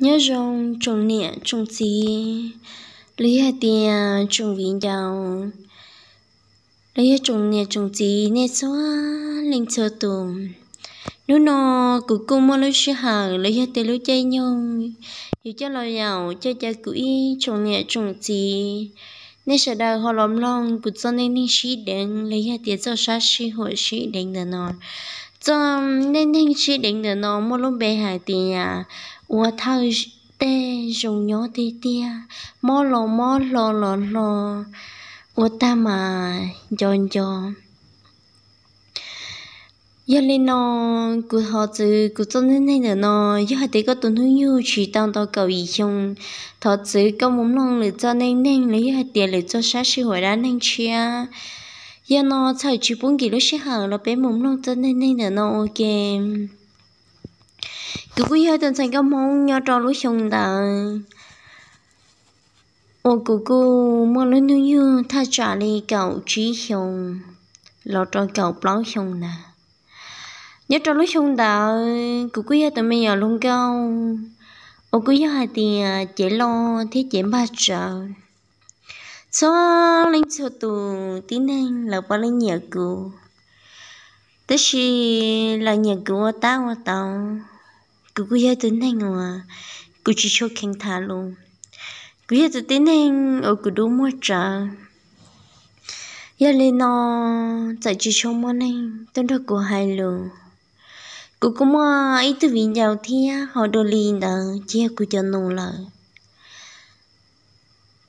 Nyob zoo tsoom niam tsoom txiv, los yog hais tias tsoom viv ncaus, los yog tsoom niam tsoom txiv nej txhua leej txhua tus. Hnub no kuv kuj muaj lub sij hawm los yog tias lub caij nyoog yuav coj los yaum coj caw kuv ib tsoom niam tsoom txiv, nej sawv daws ho los mloog kuv txoj neej neeg sib deev los yog tias txoj sab sij huam sib deev ntawm no. Txoj neej neeg sib deev ntawm no muaj lub npe hais tias ua thawj tej zoo nyob tiag tiag, mob los mob, hlo los hlo, ua tag mas nco nco. Yog li no, kuv thov txwv kuv txoj neej neeg ntawm no, yog hais tias koj tus hnub nyoog tsis tau nto kaum yim xyoo, thov txwv koj mus mloog lwm txoj neej neeg los yog hais tias lwm txoj sab sij huam dab neeg tshiab. Yog no txhawm tsis pub nkim lub sij hawm los peb mus mloog txoj neej neeg ntawm no ua ke. Kuv kuj yog tus ntxhais nkauj Hmoob nyob rau lub xyoo ntawd uas kuv kuj muaj lub hnub nyoog thaj tsam li kaum tsib xyoo los rau kaum plaub xyoo ntawd. Nyob rau lub xyoo ntawd kuv kuj yog tus me nyuam hluas nkauj uas kuj yog hais tias cev loj thiab cev npag tsawv. Txhua leej txhua tus tib neeg lawv puav leej nyiam kuv, tab sis lawv nyiam kuv ua tab ua tau. Kuv kuj yog tus neeg uas kuv tsis tshua kheev tham lus, kuv yog tus tib neeg uas kuv dub muag tsawv. Yog li no, txawm tsis tshua muaj neeg tuaj nrog kuv hais lus, kuv kuj muaj ib tug viv ncaus thiab, ho dua li ntawd ces yog kuv cov nus lawm.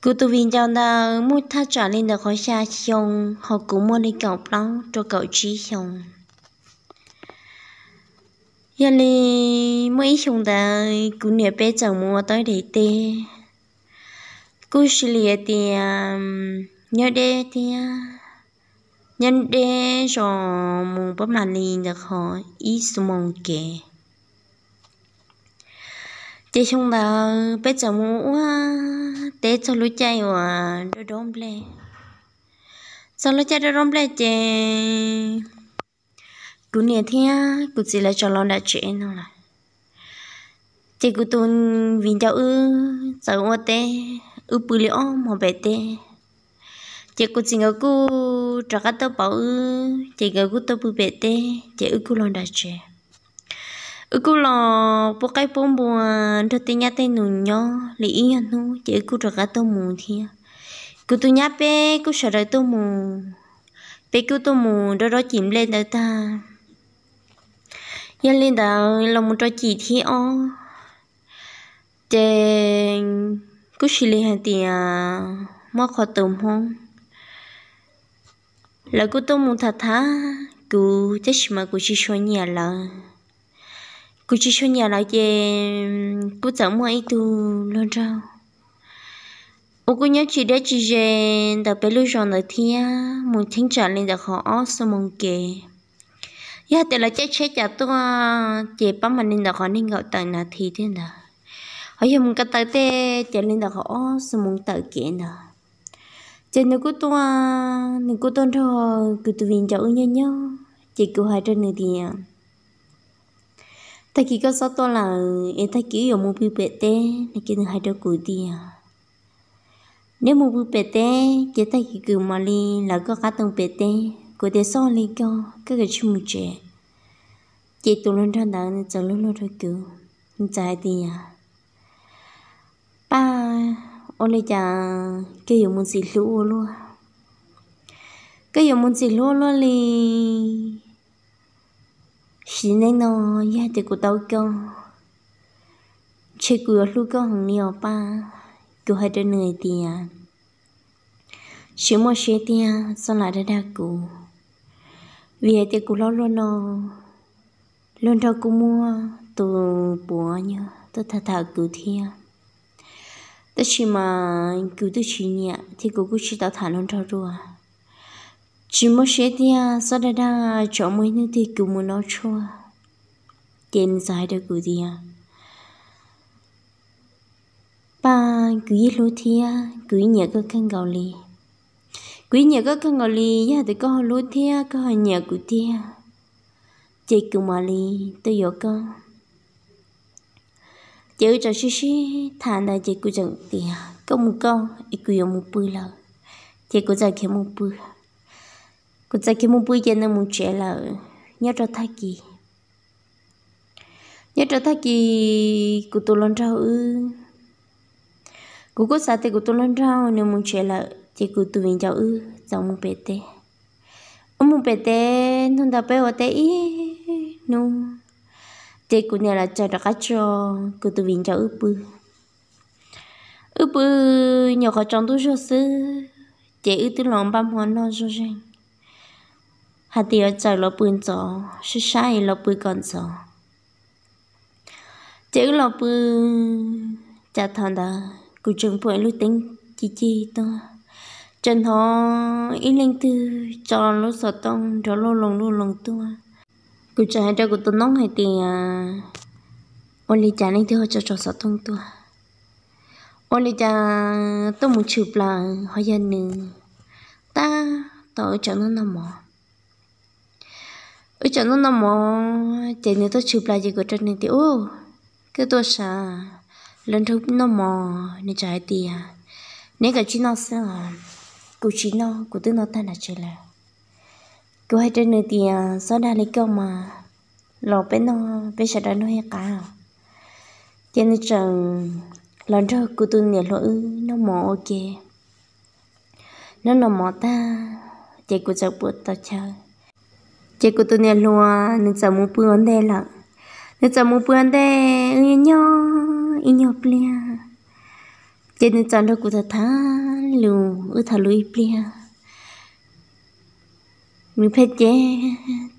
Kuv tus viv ncaus ntawd muaj thaj tsam li ntawm qhov xya xyoo, ho kuv muaj li kaum plaub rau kaum tsib xyoo. Yog li muaj ib xyoo ntawd kuv niam peb txawm mus ua tau ib daim teb, kuj sis li hais tias nyob deb thiab, nyob deb zos mus pab mam li ntawm qhov ib xuab moos kev. Ces xyoo ntawd peb txawm mus ua teb txog lub caij uas dob dob nplej. Txog lub caij dob dob nplej ces kuv niam thiab kuv txiv lawv tso los nram tsev no lawm. Ces kuv tus viv ncaus wb txawm ua teb, wb pw li ob hmos pem teb. Ces kuv txiv nkawd kuj rov qab tuaj pauv wb, ces nkawd kuj tuaj pw pem teb, ces wb kuj los nram tsev. Wb kuj los pub qaib pub npua nrog tej nyab tej nus nyob li ib nyuag hnub, ces wb kuj rov qab tuaj mus thiab. Kuv tus nyab peb kuj sawv daws tuaj mus, peb kuj tuaj mus dob dob cim nplej ntawd tag. Yog li ntawd los mus rau cim thib ob, ces kuj sis li hais tias muaj qhov tus Hmoob, lawv kuj tuaj mus tham tham kuv, tab sis mas kuv tsis tshua nyiam lawv. Kuv tsis tshua nyiam lawv ces kuj txawm muaj ib tug hluas nraug uas kuj nyob tsis deb tsis ze ntawm peb lub zos ntawd thiab, mus cheeb tsam li ntawm qhov ob xuab moos kev. Yog hais tias lawv caij tsheb cas tuaj ces pab mam li ntawm qhov nees nkaum tawm nas this thiab ntawd, ho yog mus ko taw tej ces li ntawm qhov ob xuab moos tawm kev ntawd. Ces nws kuj tuaj, nws kuj tuaj nrog kuv tus viv ncaus wb nyob nyob, ces kuv hais rau nws tias, tag kis koj txhob tuaj lawm es tag kis wb yuav mus pw pem teb no, ces nws hais rau kuv tias, neb mus pw pem teb ces tag kis kuv mam li lawv koj qab tau pem teb. Kuv tias, txhob li koj, koj kav tsij mus tsev. Ces tus hluas nraug ntawd nws txawm luag luag rau kuv, nws txawm hais tias, Paj, ua li cas koj yuav mus ntxim hlub ua luaj? Koj yuav mus ntxim hlub ua luaj li. Sim neej no yog hais tias kuv tau koj, ntshe kuv yuav hlub koj heev li os Paj. Kuv hais rau nws hais tias, tsis muaj siab tiag, txhob lam dag dag kuv, vim hais tias kuv hlob luag no, luag nrog kuv muaj tus puav nyuag tuaj tham tham kuv thiab, tab sis mas kuv twb tsis nyiam thiab kuv kuj tsis tau tham luag nrog dua. Tsis muaj siab tiag, txhob dag dag, tsam muaj ib hnub twg kuv mus noj tshuaj. Ces nws txawm hais rau kuv tias, Paj, kuv yeej hlub thiab kuv yeej nyiam koj kawg nkaus li. Kuv yeej nyiam koj kawg nkaus li, yog hais tias koj ho hlub thiab koj ho nyiam kuv tiag, ces kuv mam li tuaj yuav koj. Ces wb txawm sib sib tham ntawd ces kuv txawm tias koj mus koj es kuv yuav mus pw lawm. Ces kuv txawm khiav mus pw. Kuv txawm khiav mus pw ces nws mus tsev lawm. Nyob rau tag kis, nyob rau tag kis kuv tus hluas nraug wb, kuv kuj xav tias kuv tus hluas nraug nws mus tsev lawm ces kuv tus viv ncaus wb txawm mus pem teb. Wb mus pem teb hnub ntawd peb ua teb ib hnub, ces kuv niam lawv txawm rov qab tso kuv tus viv ncaus wb pw. Wb pw nyuam qhuav tsaus ntuj zog xwb, ces wb twb los npaj hmo noj zoj zeeg, hais tias yuav txawm los pw ntxov, saib saib los pw kom ntxov. Ces wb los pw, cas thaum ntawd kuv tseem pom ib lub teeb ci ci tuaj, tseem hnov ib leej twg tso lub xov tooj nrov loj loo loj loo tuaj. Kuv txawm hais rau kuv tus noob hais tias, ua li cas leej twg ho tso tso xov tooj tuaj? Ua li cas tuaj mus tshwm plaws ho yog nws? Tab tom wb tseem noj noj mov, wb tseem noj noj mov ces nws tuaj tshwm plaws ces kuv rau nws tias, u, koj tuaj sav, los nrog noj mos. Nws txawm hais tias, neb kav tsij noj xwb os, kuv tsis noj, kuv twb noj tag nram tsev lawm. Kuv hais rau nws tias, txhob dag li koj mas, los peb noj, peb sawv daws noj ib qab. Ces nws txawm los nrog kuv tus niam hluas wb noj mov ua ke. Noj noj mov tag, ces kuv txawm pw tau chaw. Ces kuv tus niam hluas nws txawm mus pw ua ntej lawm. Nws txawm mus pw ua ntej, wb nyob ib nyuag pliag, ces nws txawm nrog kuv tham tham lus, wb tham lus ib pliag. Nws pheej cev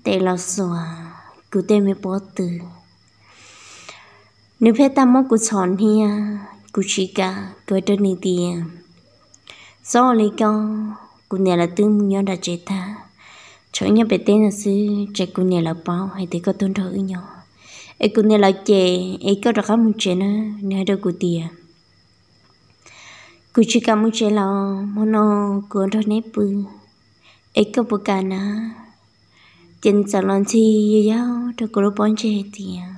tes los xuas kuv tej me pob tw. Nws pheej tau muab kuv txhom hnia, kuv tsis kam, kuv hais rau nws tias, txhob ua li koj, kuv niam lawv twb mus nyob nram tsev tag, tshuav wb nyob pem teb no xwb, tsam kuv niam lawv paub hais tias koj tuaj nrog wb nyob, es kuv niam lawv cem es koj rov qab mus tsev na. Nws hais rau kuv tias, kuv tsis kam mus tsev los, hmo no kuv nrog neb pw, es koj puas kam na? Ces nws txawm los ntxig yau yau rau kuv lub pob ntseg hais tias,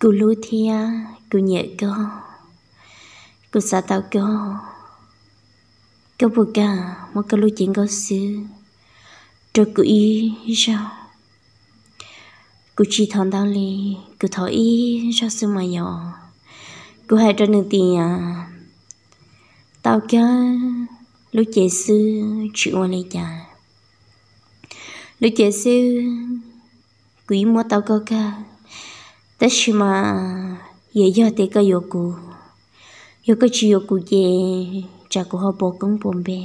kuv hlub thiab kuv nyiam koj, kuv xav tau koj, koj puas kam muab koj lub cev nkauj xwb rau kuv ib zaug? Kuv tsis thov ntau li, kuv thov ib zaug xwb mas yog. Kuv hais rau nws tias, tau kawg, lub cev xwb tsis ua li cas, lub cev xwb kuv yeej muab tau koj kawg, tab sis mas yuav yog tias koj yuav kuv, yog koj tsis yuav kuv ces tsam kuv ho pos koob pos npe.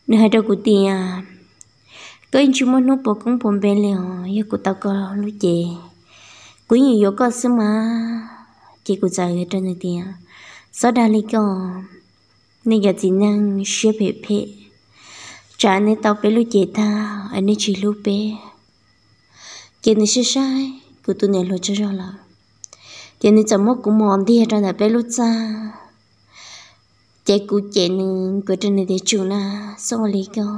Nws hais rau kuv tias, koj yeej tsis muaj hnub pos koob pos npe li os, yog kuv tau koj lub cev, kuv yeej yuav koj xwb mas. Ces kuv txawm hais rau nws tias, txhob dag li koj, nej cov txiv neej siab phem phem, tsam nej tau peb lub cev tag es nej tsis hlub peb. Ces nws saib saib kuv tus niam hluas tsaug zog lawm, ces nws txawm muab kuv mos ntiag rau ntawm peb lub txaj. Ces kuv cem nws, kuv rau nws tias, tsum na, txhob ua li koj.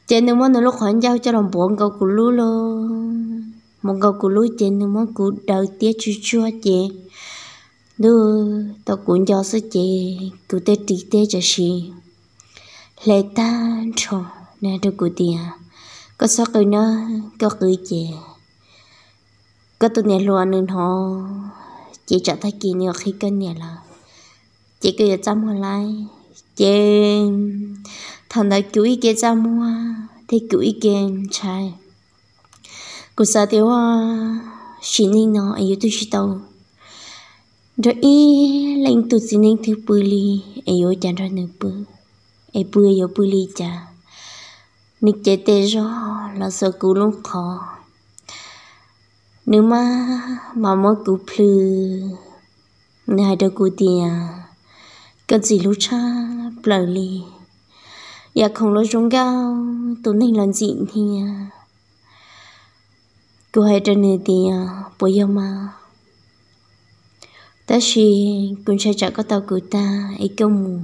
Ces nws muab nws lub qhov ncauj coj los npuav nkaus kuv lub lub, npuav nkaus kuv lub ces nws muab kuv daws tiab tsuj tsuag ces ntuj tau kuv nco xwb ces kuv tej ris teb tam sim hle tag nrho. Nws hais rau kuv tias, koj txhob qw na, koj qw ces koj tus niam hluas nws hnov, ces tsam tag kis nws yuav qhib koj niam lawm, ces koj yuav txaj muag lawm. Ces thaum ntawd kuv ib ke txaj muag thiab kuv ib ke ntshai. Kuv xav tias ua sim neej no es yuav twb tsis tau nrog ib leej tug txiv neej twg pw li, es yuav ua cas nrog nws pw, es pw yuav pw li cas. Nws cev tes zog los xuas kuv lub qhov, nws maj mam muab kuv plhws. Nws hais rau kuv tias, koj ntxim hlub tshaj plaws li, yam khoom los zoo nkauj, tus neeg los ntxim hniav. Kuv hais rau nws tias, puas yog mas? Tab sis kuv ntshai tsam koj tau kuv tag es koj mus,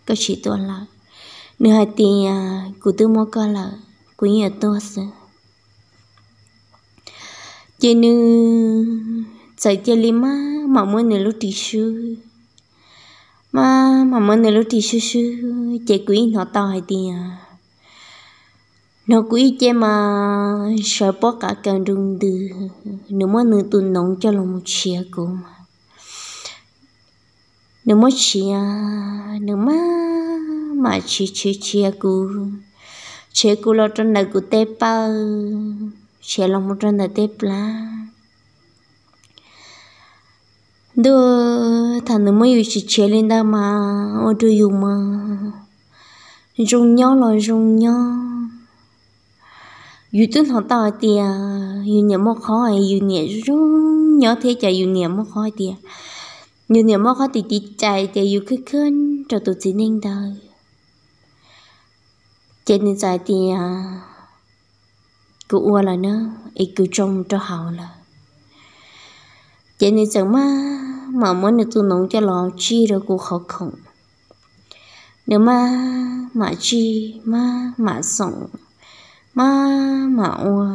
koj tsis tuaj lawm. Nws hais tias, kuv twb muab koj lawm, kuv yeej yuav tuaj xwb. Ces nws txawm cia li maj mam muab nws lub ris swb, maj mam muab nws lub ris swb swb ces kuv ib hnov tau hais tias, hnov kuv ib ce mas sawv pob qav kaws nrug ntws, nws muab nws tus noov coj los mus tshiav kuv mas nws muab tshiav, nws maj mam tshiav tshiav tshiav kuv, tshiav kuv los rau ntawm kuv tej pawg, tshiav los mus rau ntawm tej plab. Ntuj, thaum nws muab yus tshiav tshiav li ntawd mas ua rau yus mas zoo nyob los zoo nyob. Yus twb hnov tau hais tias yus niam muaj qhov, yus niam zoo nyob thiab ces yus niam muaj qhov hais tias, yus niam muaj qhov tim tiv cais ces yus khwb khwb rau tus txiv neej ntawd. Ces nws txawm hais tias, kuv ua lawm na, es kuv tsoo rau hauv lawm. Ces nws txawm maj mam muab nws tus noov coj los tsij rau kuv qhov khoom. Nws maj mam tsij, maj mam xoom, maj mam ua.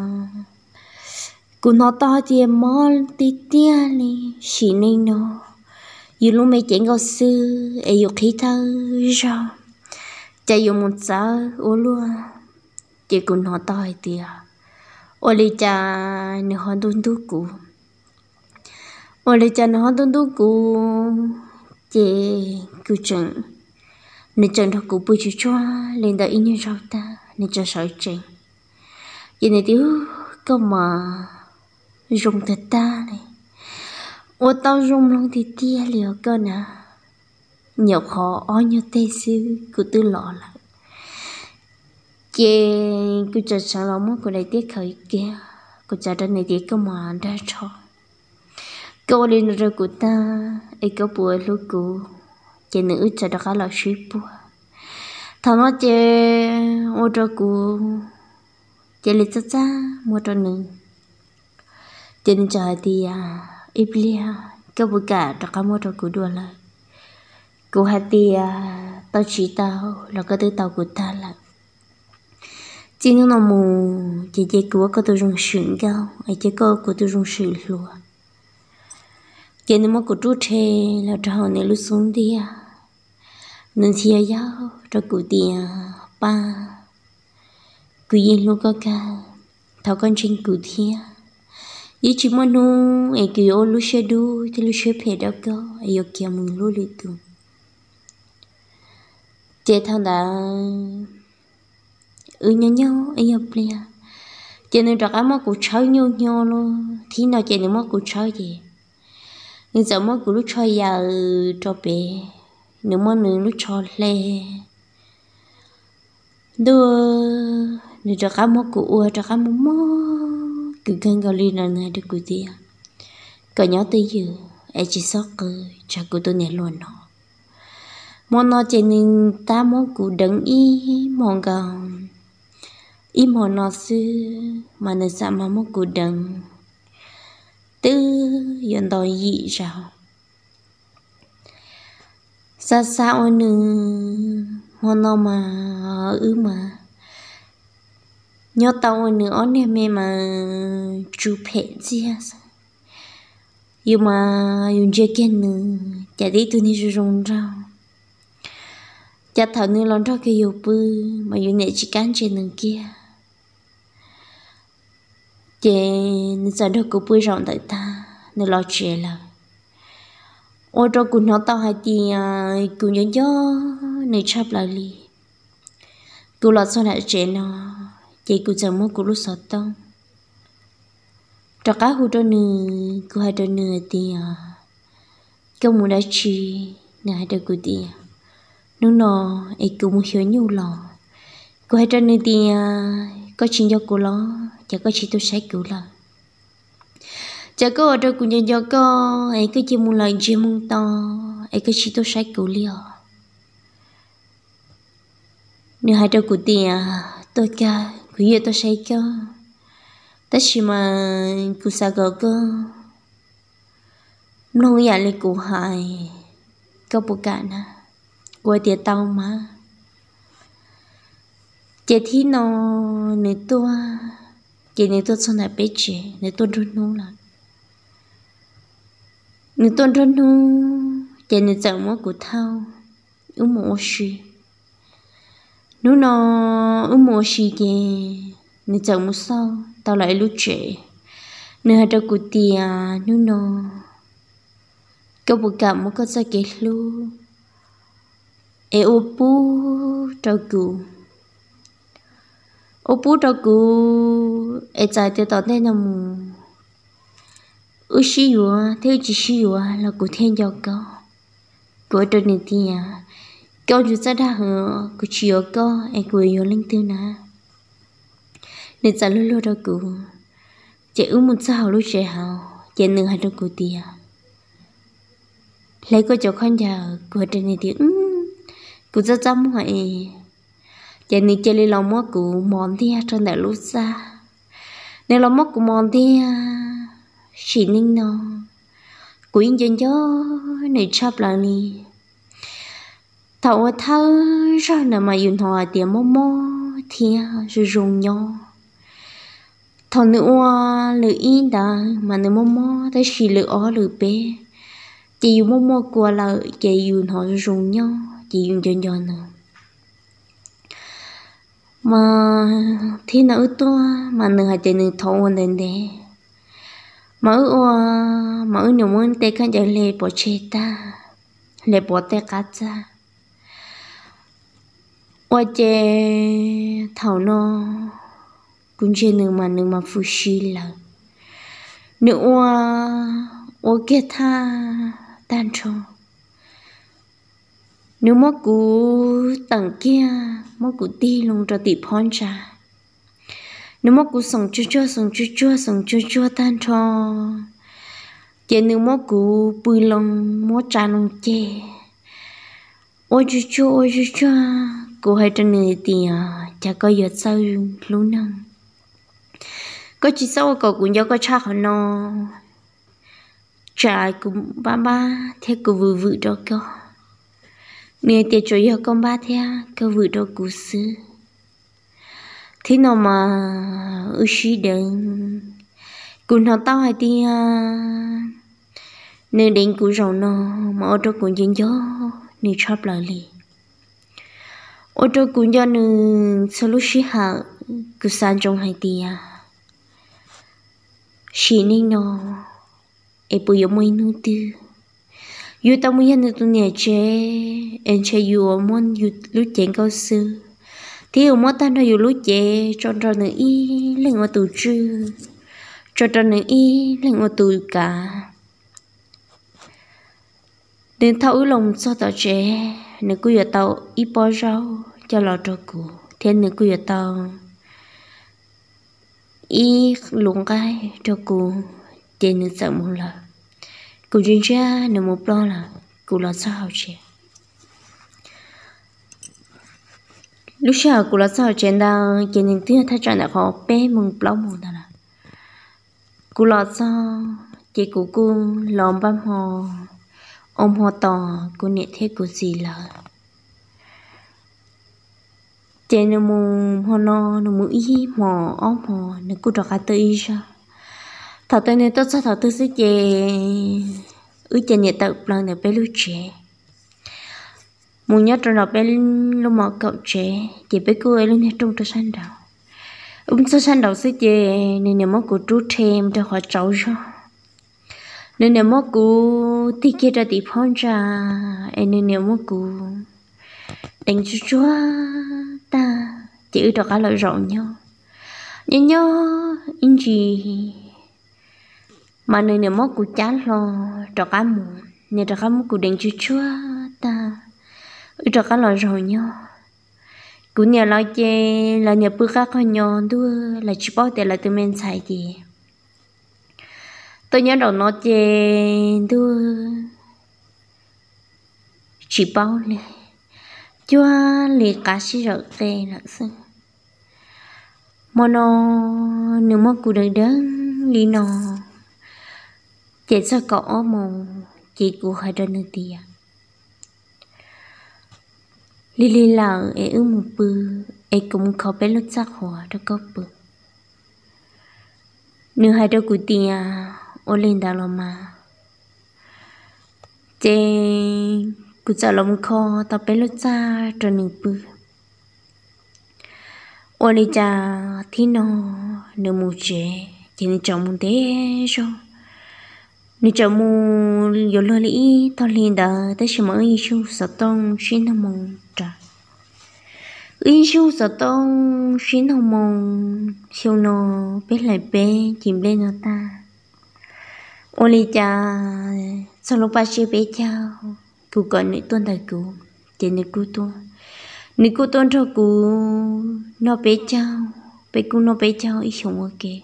Kuv hnov tau tias mob tiag tiag li, sim neej no yus lub me cev nkauj xwb es yus qhib thawj zaug, ces yus mus txawv ua luaj. Ces kuv hnov tau hais tias, ua li cas nws ho ntuj ntub kuv, ua li cas nws ho ntuj ntub kuv. Ces kuv tseem, nws tseem nrog kuv pw tsis tsuag li ntawm ib nyuag zaug tag nws tseem sawv tsees. Ces nws tias, koj mas zoo tag tag li, ua tau zoo mloog tiag tiag li os koj na. Nyuam qhuav ob nyuag teg xwb kuv twb los lawm. Ces kuv txawm sawv los muab kuv daim tiab khaws kiag, kuv txawm rau nws tias, koj mas nrag tsho, koj ua li no rau kuv tag es koj puas hlub kuv? Ces nws wb txawm rov qab los sib puag. Thaum no ces ua rau kuv cia li txaj txaj muag rau nws. Ces nws txawm hais tias, ib pliag koj puas kam rov qab muab rau kuv dua lawm? Kuv hais tias, tau tsis tau los koj twb tau kuv tag lawm. Txij hnub no mus ces cia kuv ua koj tus zoo swm nkauj es cia koj ua kuv tus zoo swm hluas. Ces nws muab kuv rub rhe los rau hauv nws lub xub ntiag, nws ntxhi yaug rau kuv tias, paj, kuv yeej hlub koj kawg, thov koj ntseeg kuv thiab. Yeej tsis muaj hnub es kuv yuav ua lub siab dub thiab lub siab phem rau koj es yuav khiav mus hlub lwm tus. Ces thaum ntawd wb nyob nyob ib nyuag pliag, ces nws rov qab muab kuv tshawb nyuj hnyo lawm. Thib no ces nws muab kuv tshawb ces nws txawm muab kuv lub tsho yaws rau pem, nws muab nws lub tsho hle. Ntuj, nws rov qab muab kuv ua rov qab muaj mob kawg nkaus li no, nws hais rau kuv tias, kom nyob twj ywm es tsis txhob qw, tsam kuv tus niam hluas hnov. Hmo no ces nws tab muab kuv deev ib hmos nkaus, ib hmos no xwb mas nws xam mas muab kuv deev twb yuav nto yim zaus. Xav xav ua nws, hmo no mas wb mas nyob tau ua nws ob niag me mas tsw phem ntxiag xwb. Yus mas yus ntsia kiag nws cas tib tug niag zoo zoo nraug, cas thaum nws los nrog kiag yus pw mas yus niam tsis kam ntsia nws kiag. Ces nws txawm nrog kuv pw zaum ntawd tag nws los tsev lawm, ua rau kuv hnov tau hais tias kuv nco nco nws tshaj plaws li. Kuv los txog nram tsev no, ces kuv txawm muab kuv lub xov tooj rov qab hu rau nws, kuv hais rau nws hais tias, koj mus dab tsi? Nws hais rau kuv tias, hnub no es kuv mus xyuas nyuj los. Kuv hais rau nws tias, koj tsis nco kuv los cas koj tsis tuaj saib kuv lawm? Cas koj ua rau kuv nco nco koj es koj cia mus lawm ntsiag moo to es koj tsis tuaj saib kuv li os? Nws hais rau kuv tias, tuaj kawg, kuv yeej tuaj saib koj, tab sis mas kuv xav kom koj mloog ib yam li kuv hais, koj puas kam na? Kuv tias tau mas. Ces thib no nws tuaj, ces nws tuaj txog ntawm peb tsev, nws tuaj nruab hnub lawm. Nws tuaj nrog hnub ces nws txawm muab kuv thauj wb mus ua si. Hnub no wb mus ua si ces nws txawm mus xauj tau lawv ib lub tsev. Nws hais rau kuv tias, hnub no koj puas kam muab koj txoj kev hlub es ua pub rau kuv, ua pub rau kuv es txawm tias tom ntej no mus wb sib yuav thiab wb tsis sib yuav los kuv thiaj nco koj. Kuv hais rau nws tias, koj ntsuj txaj dag hwv, kuv tsis yuav koj es kuv yuav leej twg na? Nws txawm luag luag rau kuv, ces wb mus txog hauv lub tsev hauv ces nws hais rau kuv tias, hle koj cov khaub ncaws. Kuv hais rau nws tias, kuv txaj txaj muag es. Ces nws cia li los muab kuv mos ntiag rau ntawm lub txaj. Nws los muab kuv mos ntiag, sim neej no kuv yeej nco nco nws tshaj plaws li. Thaum ua thawj zaug ntawd mas yus hnov hais tias mob mob thiab zoo zoo nyob. Thaum nws ua lwm ib ntawd mas nws mob mob, tab sis lwm ob lwm peb ces yus muaj muaj kua lawm ces yus hnov zoo zoo nyob ces yus nco nco nws. Mas thib no wb tuaj mas nws hais tias nws thov ua ntev ntev, mas wb ua, mas wb niam muab tej khaub ncaws hle pov tseg tag, hle pov tej qab txaj. Ua ces thaum no kuv ntsia nws mas nws mas fwm si lawm. Nws ua, ua kiag thaj tag nrho. Nws muab kuv teem kiag, muab kuv tig loo rau tim phab ntsa. Nws muab kuv xoom tsuag tsuag, xoom tsuag tsuag, xoom tsuag tsuag tag nrho. Ces nws muab kuv pw loo, muab tsa loo ceg, ua tsuag tsuag, ua tsuag tsuag. Kuv hais rau nws tias, cas koj yuav txawj hlub neeg, koj tsis txhob ua kom kuv nco koj tshaj qhov no, tsam kuv npab npab thiab kuv vwm vwm rau koj. Nws hais tias tsuas yog koj npab thiab koj vwm rau kuv xwb. Thib no mas wb sib deev, kuv hnov tau hais tias nws deev kuv zaum no mas ua rau kuv nco nco nws tshaj plaws li. Ua rau kuv nco nws txhua lub sij hawm, kuv xav ntsoov hais tias sim neej no es puas yuav muaj ib hnub twg yus tau mus yog nws tus niam tsev, es ntshe yus muab yus lub cev nkauj xwb, thiab yus muab tag nrho yus lub cev tso rau nws ib leeg ua tus tswj, tso rau nws ib leeg ua tus kav. Nws thauj wb los txog tom tsev, nws kuj yuav tau ib pob zaub coj los rau kuv, thiab nws kuj yuav tau ib lub nqaij rau kuv, ces nws txawm mus lawm. Kuv ntsia ntsia nws mus ploj lawm, kuv los txog hauv tsev. Lub sij hawm kuv los txog hauv tsev ntawd ces nws twb yog thaj tsam ntawm qhov peb moos plaub moos ntawd lawm. Kuv los txog ces kuv kuj los npaj hmo ua hmo tos kuv niam thiab kuv txiv lawv. Ces nws mus hmo no, nws mus ib hmos ob hmos, nws kuj rov qab tuaj ib zaug. Thaum twg nws tuaj txog thaum twg xwb ces wb ces niam tawm plaws ntawm peb lub tsev mus nyob rau nram peb lub mos kaum tsev, ces peb kuj ua ib lub niag rooj rau sab nraud. Wb txog sab nraud xwb ces nws niam muab kuv rub rhe mus rau qhov tsaus zog. Nws niam muab kuv tig kiag rau tim phab ntsa, es nws niam muab kuv deev tsuag tsuag tag, ces wb rov qab los zaum nyob. Nyob nyob ib ntsis mas nws niam muab kuv cab hlo rov qab mus, nws rov qab muab kuv deev tsuag tsuag tag, wb rov qab los zaum nyob. Kuv niam lawv ces lawv niam pw qab qhov nyo ntuj, lawv tsis paub tias lawv tus me ntxhais ces tuaj nyob nraum no ces ntuj tsis paub li, cuag li qab sib zawm qe lawm xwb. Hmo no nws muab kuv deev deev li no, ces txog kaum ob moos ces kuv hais rau nws tias, lig lig lawm es wb mus pw, es kuv mus kho peb lub txaj qhua rau koj pw. Nws hais rau kuv tias, ua li ntawd los mas, Ces kuv txawm los mus kho tau peb lub txaj rau nws pw. Ua li cas thib no nws mus tsev ces nws tseem mus ntev zog. Nws tseem mus yuav luag li ib tog hli ntawd, tab sis mas wb yeej sib hu xov tooj sib nug moo nrad. Wb yeej sib hu xov tooj sib nug moo. Xyoo no peb hlais peb cim nplej no tag, ua li cas txog lub paj tsiab peb caug, kuv kom nws tuaj ntawm kuv, ces nws kuj tuaj. Nws kuj tuaj nrog kuv noj peb caug, peb kuj noj peb caug ib xyoos ua ke.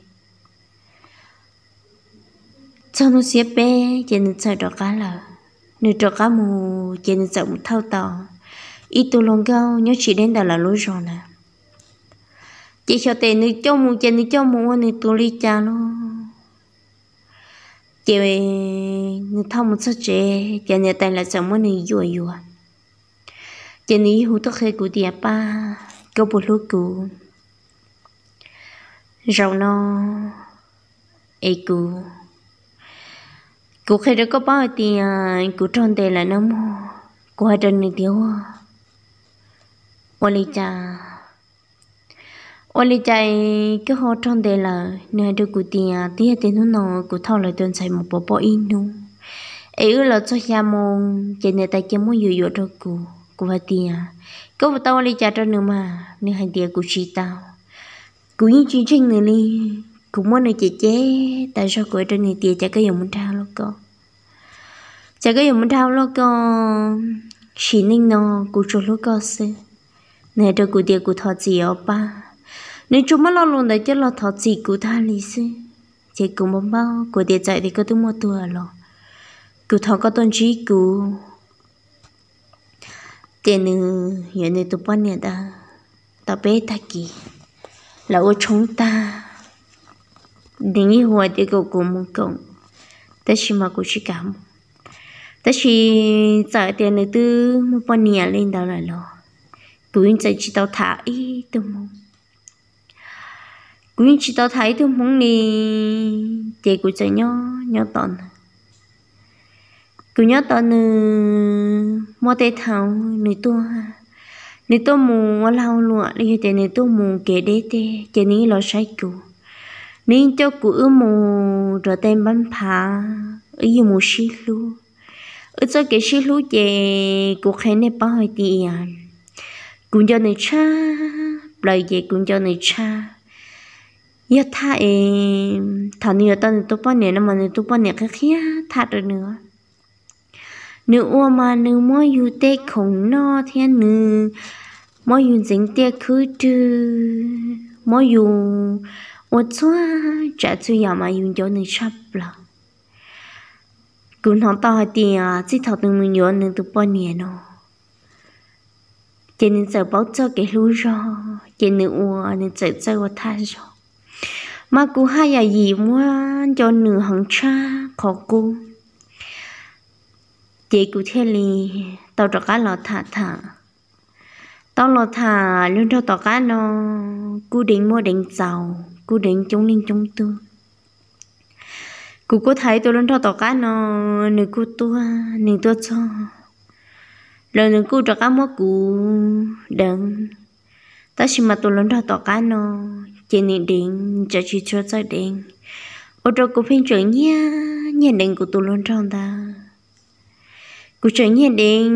Txog hnub xiab peb ces nws txawm rov qab lawm. Nws rov qab mus ces nws txawm mus thauj tau ib tug hluas nkauj nyob tsis deb ntawm lawv lub zos ntawd. Ces xyov tes nws coj mus ces nws coj mus ua nws tus li cas los, ces nws thauj mus txog tsev ces niam tais lawv txawm muab nws yuam yuam. Ces nws yeej hu tuaj qhia kuv tias, Pab, koj puas hlub kuv? Zaum no es kuv, kuv qhia rau koj paub hais tias kuv raug ntes lawm nawb mog. Kuv hais rau nws tias, Ua li cas, ua li cas koj ho raug ntes lawm? Nws hais rau kuv tias, Twb yog tias hnub no kuv thauj lawv tus ntxhais mus pov pob ib hnub, es wb los txog xya moo ces niam tais cia muab yuam yuam rau kuv. Kuv hais tias, Koj puas tau ua li cas rau nws mas? Nws hais tias, Kuv tsis tau, kuv yeej tsis ntseeg nws li. Kuv muab nws cem cem tas zog, kuv hais rau nws tias, Cas koj yuav mus nrag loj koj, cas koj yuav mus nrag loj koj, sim neej no kuv tsuas hlub koj xwb. Nws hais rau kuv tias, Kuv thov txim os pab. Nws tsuas muab lo lus ntawd coj los thov txim kuv tag li xwb. Ces kuv npau npau, kuv tias, Txawm tias koj twb muaj tuag los, kuv thov koj tuaj ntsib kuv. Ces nws yuav nws tus poj niam ntawd tau peb tag kis, lawv ua tshoob tag. Nws yeej hu tias kom kuv mus koom, tab sis mas kuv tsis kam mus. Tab sis txawm tias nws twb muaj poj niam li ntawd lawm los, kuv yeej txawm tsis tau tham ib tug hmoob. Kuv yeej tsis tau tham ib tug hmoob li, ces kuv txawm nyob nyob tos nws. Kuv nyob tos nws muaj tej thaum nws tuaj, nws tuaj mus ua lag ua luam los yog tias nws tuaj mus kev deb tej ces nws yeej los saib kuv. Nws yeej coj kuv wb mus rau tej npab phav, wb yeej mus sib hlub. Wb txoj kev sib hlub ces kuv qhia nej paub hais tias kuv nco nws tshaj plaws, ces kuv nco nws tshaj. Yog thaj es thaum nws yuav tau nws tus poj niam no mas nws tus poj niam qhia qhia thaj rau nws. Nws ua mas nws muab yus tej khoom noj thiab nws muab yus ntxeev tiaj khwb rwg, muab yus ua txhua tsav txhua yam mas yus nco nws tshaj plaws. Kuv hnov tau hais tias txij thaum nws mus yuav nws tus poj niam no, ces nws txawm paub txoj kev hlub zog, ces nws ua nws txawm txawj ua thaj zog. Mas kuv haj yam yim muab nco nws heev tshaj qhov qub. Ces kuv thiaj li tau rov qab los tham tham. Tau los tham, luag nraug tom qab no kuj deev muaj deev txaus, kuj deev coob leej coob tug. Kuv kuj tham ib tug luag nraug tom qab no, nws kuj tuaj, nws tuaj txog lawm nws kuj rov qab muab kuv deev. Tab sis mas tus luag nraug tom qab no ces nws deev, nws tseem tsis tshua txawj deev, ua rau kuv pheej tseem nyiag nyiag deev kuv tus luag nraug ntawd. Kuv tseem nyiag deev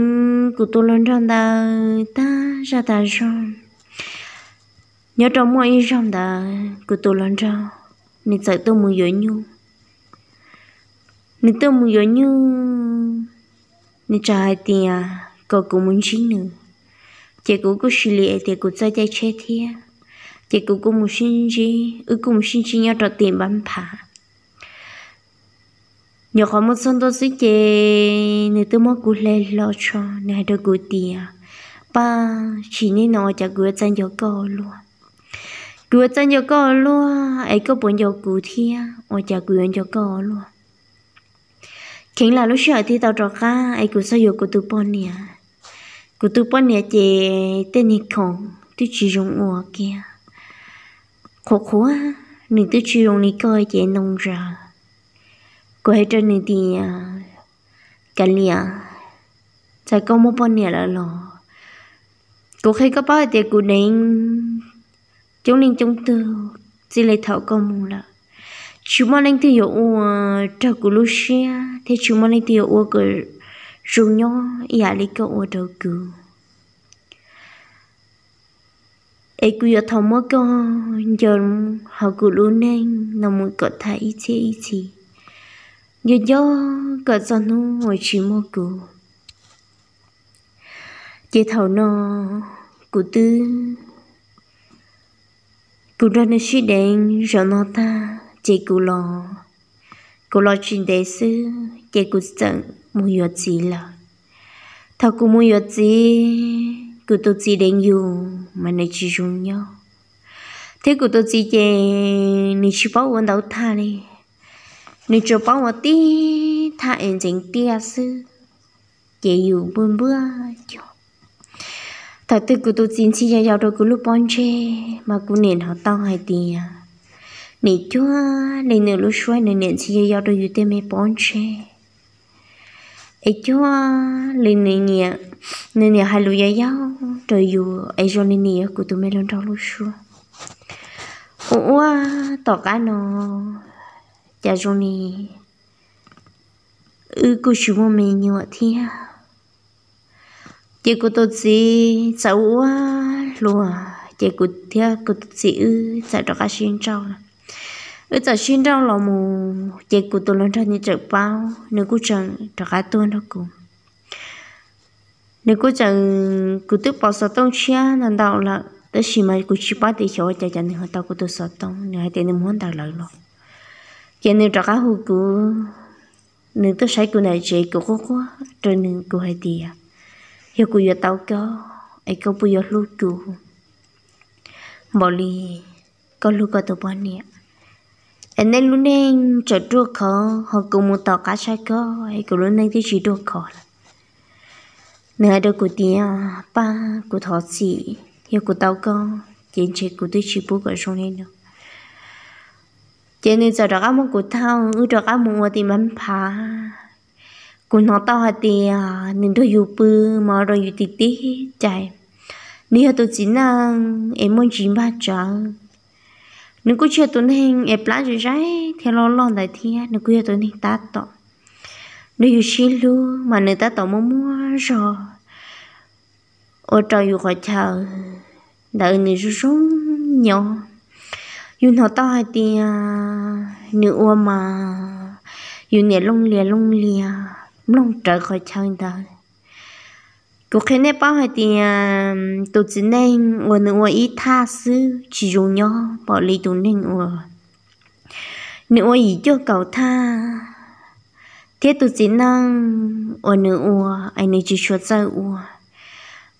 kuv tus luag nraug ntawd tag zaj tag zog. Nyob rau muaj ib zaug ntawd kuv tus luag nraug nws txawm tuaj mus yuav nyuj. Nws tuaj mus yuav nyuj, nws txawm hais tias kom kuv mus ntsib nws, ces kuv kuj sis li hais tias kuv txawj caij tsheb thiab, ces kuv kuj mus sib ntsib, wb kuj mus sib ntsib nyob rau tim npab phav. Nyuam qhuav mus txog ntua xwb ces nws twb muab kuv hle hlo tso, nws hais rau kuv tias, Paj, sim neej no ua cas kuv yuav txawj nco koj ua luaj. Kuv yuav txawj nco koj ua luaj, es koj puas nco kuv thiab, ua cas kuv yuav nco koj ua luaj. Kheev lam lub sij hawm thiaj tau rov qab es kuv txog yuav kuv tus poj niam. Kuv tus poj niam ces tej niag khoom twb tsis zoo ua kiag, qhuav qhuav, nws twb tsis zoo li koj ces ntoo zaws. Kuv hais rau nws tias, Kav liam, txawm koj muaj poj niam lawm los kuv qhia koj paub hais tias kuv deev coob leej coob tug txij li thaum koj mus lawm. Tsis muaj leej twg yuav ua raug kuv lub siab thiab tsis muaj leej twg yuav ua kom zoo nyob ib yam li koj ua rau kuv. Es kuv yuav thov muab koj nco hauv kuv lub neej no mus kom tag ib txhiab ib txhis, nco nco kom txog hnub uas tsis muaj kuv. Ces thaum no kuv twb, kuv nrog nws sib deev zaum no tag ces kuv los, kuv los tsis ntev xwb ces kuv txawm mus yuav txiv lawm. Thaum kuv mus yuav txiv, kuv tus txiv deev yus mas nws tsis zoo nyob, thiab kuv tus txiv ces nws tsis paub ua ntau thaj li, nws tsuas paub ua tib thaj es ntxeev tiaj xwb, ces yus npuaj npuaj cog. Thaum twg kuv tus txiv ntxhi yau yau rau kuv lub pob ntseg mas kuv niam hnov tau hais tias nim cuag li nws lub suab nws niam ntxhi yau yau rau yus tej me pob ntseg, es cuag li nws niam, nws niam hais lus yau yau rau yus es zoo li nws yog kuv tus me hluas nraug lub suab. Ua ua tom qab no cas zoo li wb kuj tsis muaj me nyuam thiab. Ces kuv tus txiv txawm ua ua hluas ces kuv thiab kuv tus txiv wb txawm rov qab sib nrauj lawm. Wb txawm sib nrauj los mus ces kuv tus hluas nraug nws tseem paub, nws kuj tseem rov qab tuaj nrog kuv. Nws kuj tseem, kuv twb pom xov tooj tshiab ntau ntau lawm tab sis mas kuv tsis paub tias xyov ua cas cas nws ho tau kuv tus xov tooj, nws hais tias nws muab ntawm lawv los. Ces nws rov qab hu kuv, nws tuaj saib kuv ntawm tsev, kuv quaj quaj rau nws, kuv hais tias yog kuv yuav tau koj es koj puas yuav hlub kuv npaum li koj hlub koj tus poj niam, es nej lub neej tseem ruaj khov ho kuv mus tom qab tshaj koj es kuv lub neej twb tsis ruaj khov lawm. Nws hais rau kuv tias pab kuv thov txim, yog kuv tau koj ces ntshe kuv twb tsis pub kom zoo li no. Ces nws txawm rov qab muab kuv thauj wb rov qab mus ua tim npab phav. Kuv hnov tau hais tias nws nrog yus pw mas ua rau yus tib tib cai. Nws yog tus txiv neej es muaj ntsis npaj tsawv. Nws kuj tsis yog tus neeg es plab zais zais thiab loj loj ntawd thiab, nws kuj yog tus neeg tab tom nrog yus sib hlub mas nws tab tom muaj muaj zog ua rau yus qhov chaw ntawd nws zoo zoo nyob. Yus hnov tau hais tias nws ua mas yus niam looj lias looj lias mloog rawv qhov chaw ntawd. Kuv qhia nej paub hais tias tus txiv neej uas nws ua ib thaj xwb tsis zoo nyob npaum li tus neeg uas nws ua yim cuaj kaum thaj, thiab tus txiv neej uas nws ua es nws tsis tshua txawj ua,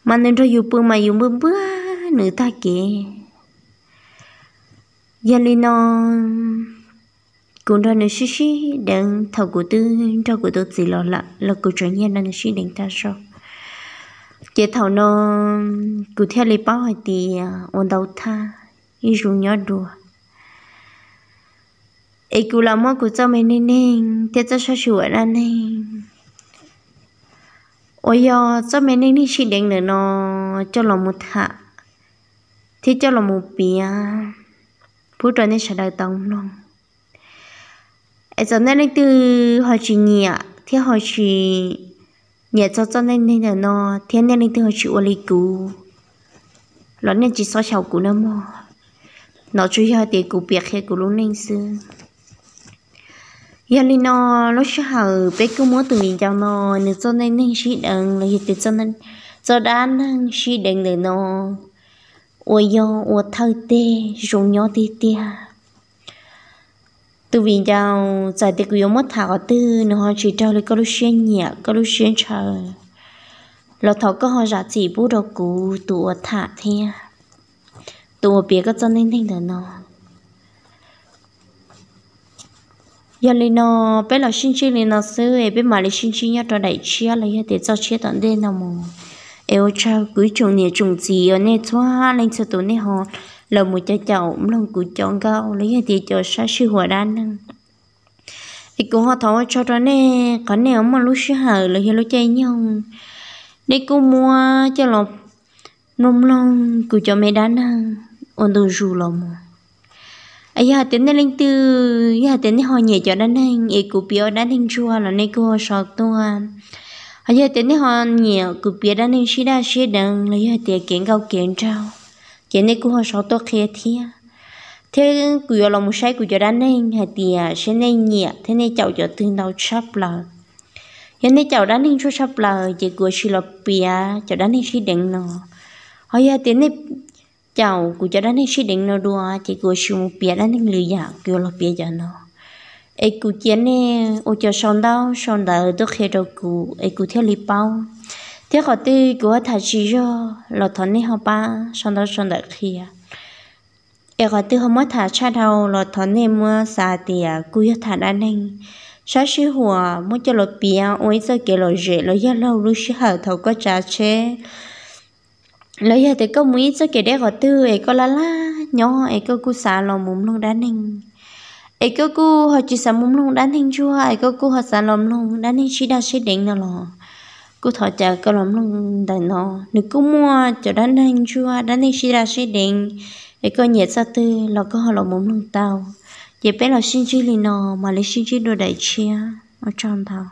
mas nws nrog yus pw mas yus npaj npaj nws tag kev. Yog li no, kuv nrog nws sib sib deev thaum kuv twb nrog kuv tus txiv los lawm los kuv tseem nyiag nrog nws sib deev tag zog. Ces thaum no kuv thiaj li paub hais tias ua ntau thaj ib zaug nyob dua, es kuv los muab kuv txoj me neej neeg thiab txoj sab sij huam dab neeg uas yog txoj me neej neeg sib deev ntawm no coj los mus tham thiab coj los mus piav pub rau nej sawv daws tau mloog. Es txawm nej leej twg ho tsis nyiam thiab ho tsis nyiam txog txoj neej neeg ntawm no thiab nej leej twg ho tsis ua li kuv los nej tsis txhob xyaum kuv nawb mog. No tsuas yog tias kuv piav qhia kuv lub neej xwb. Yog li no, lub sij hawm peb kuj muab tus viv ncaus no nws txoj neej neeg sib deev los yog tias txoj dab neeg sib deev ntawm no uas yog ua thawj teg zoo nyob tiag tiag. Tus viv ncaus, txawm tias kuv yuav muab tham qhov twg nws ho tsis raug li koj lub siab nyiam koj lub siab ntshaw los thov koj ho zam txim pub rau kuv tus uas tham thiab tus uas piav koj txoj neej neeg ntawm no. Yog li no, peb los sib ntsib li no xwb es peb mam li sib ntsib nyob rau daim tshiab los yog tias txoj tshiab tom ntej no mus. Es ua tsaug kuv ib tsoom niam tsoom txiv uas nej txhua leej txhua tus nej ho los mus caum caum mloog kuv cov nkauj los yog tias cov sab sij huam dab neeg. Es kuv ho thov ua tsaug rau nej qhov nej muaj lub sij hawm los yog lub caij nyoog, nej kuj muab coj los mloog mloog kuv cov me dab neeg ua ntu zus los mus. Yog hais tias nej leej twg, yog hais tias nej ho nyiam cov dab neeg es kuv piav ua dab neeg ntsuag los nej kuj ho sau tuaj. Ho yog tias nej ho nyiam kuv piav dab neeg sib daj sib deev los yog tias kev nkauj kev nraug, ces nej kuj ho sau tuaj qhia thiab. Thiab kuv yuav los mus saib kuv cov dab neeg hais tias seb nej nyiam thiab nej caum cov twg ntau tshaj plaws. Yog nej caum dab neeg ntsuag tshaj plaws ces kuv sim los piav cov dab neeg sib deev no. Ho yog tias nej caum kuv cov dab neeg sib deev no dua ces kuv sim mus piav dab neeg lwm yam, kuv yuav los piav cov no. Es kuv cia nej ua cov sau ntaub sau ntawv tuaj qhia rau kuv es kuv thiaj li paub. Thiab qhov twg kuv ho tham tsis yog los thov nej ho pab sau ntaub sau ntawv qhia. Es qhov twg ho muab tham tshaj dhau los thov nej muab xav tias kuv yog tham dab neeg, sab sib huam muab coj los piav ua ib txoj kev lom zem los yog laug lub sij hawm thaum koj tsav tsheb, los yog tias koj mus ib txoj kev deb qhov twg es koj laj laj nyob es koj kuj xav los mus mloog dab neeg, es koj kuj ho tsis xav mus mloog dab neeg ntsuag es koj kuj ho xav los mloog dab neeg sib daj sib deev no los kuj thov caw koj los mloog ntawm no. Nws kuj muaj cov dab neeg ntsuag, dab neeg sib daj sib deev, es koj nyiam txoj twg los koj ho los mus mloog tau. Ces peb los sib ntsib li no, mam li sib ntsib dua daim tshiab. Ua tsaug ntau.